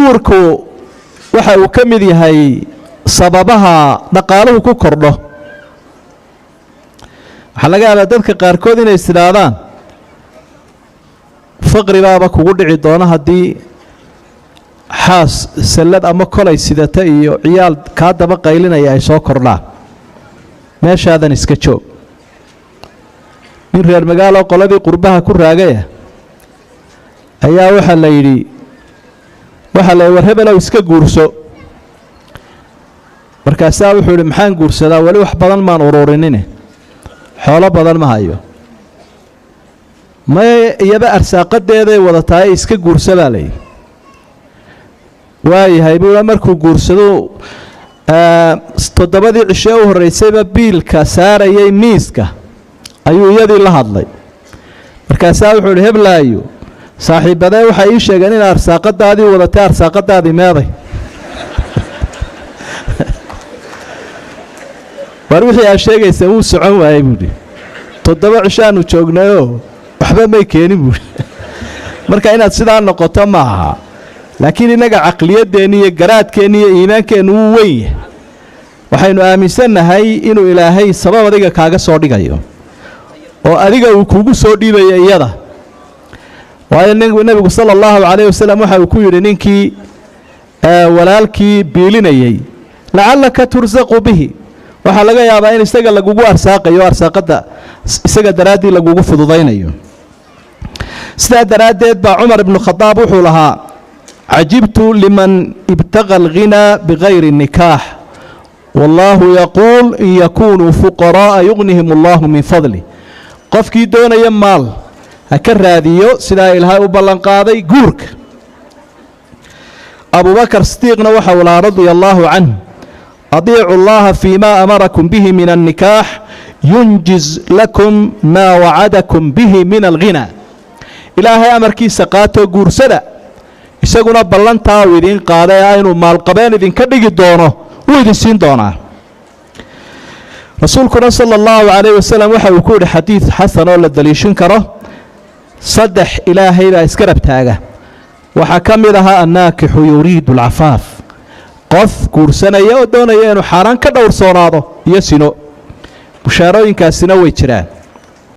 Guurku waxa uu ka mid yahay sababaha dhaqaaluhu ku kordho. Waxaa laga yaabaa dadka qaarkood inay isidhaahdaan faqri baaba kugu dhici doono haddii xaas sallad ama kolay sidata iyo ciyaal kaa daba qaylinaya ay soo kordhaan, meeshaadan iska joog. Nin reer magaalo qoladii qurbaha ku raagaya ayaa waxaa la yidhi, waxaa la yidhi, war hebelow, iska guurso. Markaasaa wuxuu yidhi, maxaan guursadaa? Weli wax badan maan ururinine, xoolo badan ma hayo. Maya, iyaba arsaaqadeeday wadataay, iska guursa baa layidhi. Waayahay buu. Markuu guursado 7dii cishee u horreysayba biilka saarayay miiska ayuu iyadii la hadlay. Markaasaa wuxuu idhi, heblaayo, saaxiibadee waxay ii sheegeen in arsaaqadaadii wadatay, arsaaqadaadii meeday? War wixii aad sheegaysa wuu socon waayey buuhi. 7 cishaanu joognayoo waxba may keenin buuhi. Marka inaad sidaa noqoto ma aha, laakiin innaga caqliyaddeenni iyo garaadkeenni iyo iimaankeennu wuu weyn yahay. Waxaynu aaminsannahay inuu Ilaahay sabab adiga kaaga soo dhigayo oo adiga uu kugu soo dhiibayo iyada. Waayo, nebigu sala allahu calayh wasalam waxa uu ku yidhi ninkii walaalkii biilinayey, lacallaka tursaqu bihi, waxaa laga yaabaa in isaga lagugu arsaaqayo, arsaaqadda isaga daraaddii lagugu fududaynayo. Sidaa daraaddeed baa Cumar ibnu Khadaab wuxuu lahaa, cajibtu liman ibtaqa alghinaa bigayri nikaax, wallaahu yaquul in yakunuu fuqaraa'a yugnihim allahu min fadli. Qofkii doonaya maal ha ka raadiyo sidaa Ilaahay u ballanqaaday guurka. Abubakar Sidiiqna waxa uu lahaa radia allaahu canh, adiicu allaha fii ma amarakum bihi min annikaax yunjiz lakum maa wacadakum bihi min alghinaa. Ilaahay amarkiisa qaatoo guursada, isaguna ballantaa uu idiin qaaday ee inuu maalqabeen idinka dhigi doono wuu idin siin doonaa. Rasuulkuna sala allahu calayh wasalam waxa uu ku yidhi xadiid xasan oo la daliishin karo, saddex Ilaahay baa iska rabtaaga. Waxaa ka mid ahaa annaakixu yuriidu alcafaaf, qof guursanaya oo doonaya inuu xaaraan ka dhowrsoonaado iyo sino. Bushaarooyinkaasina way jiraan.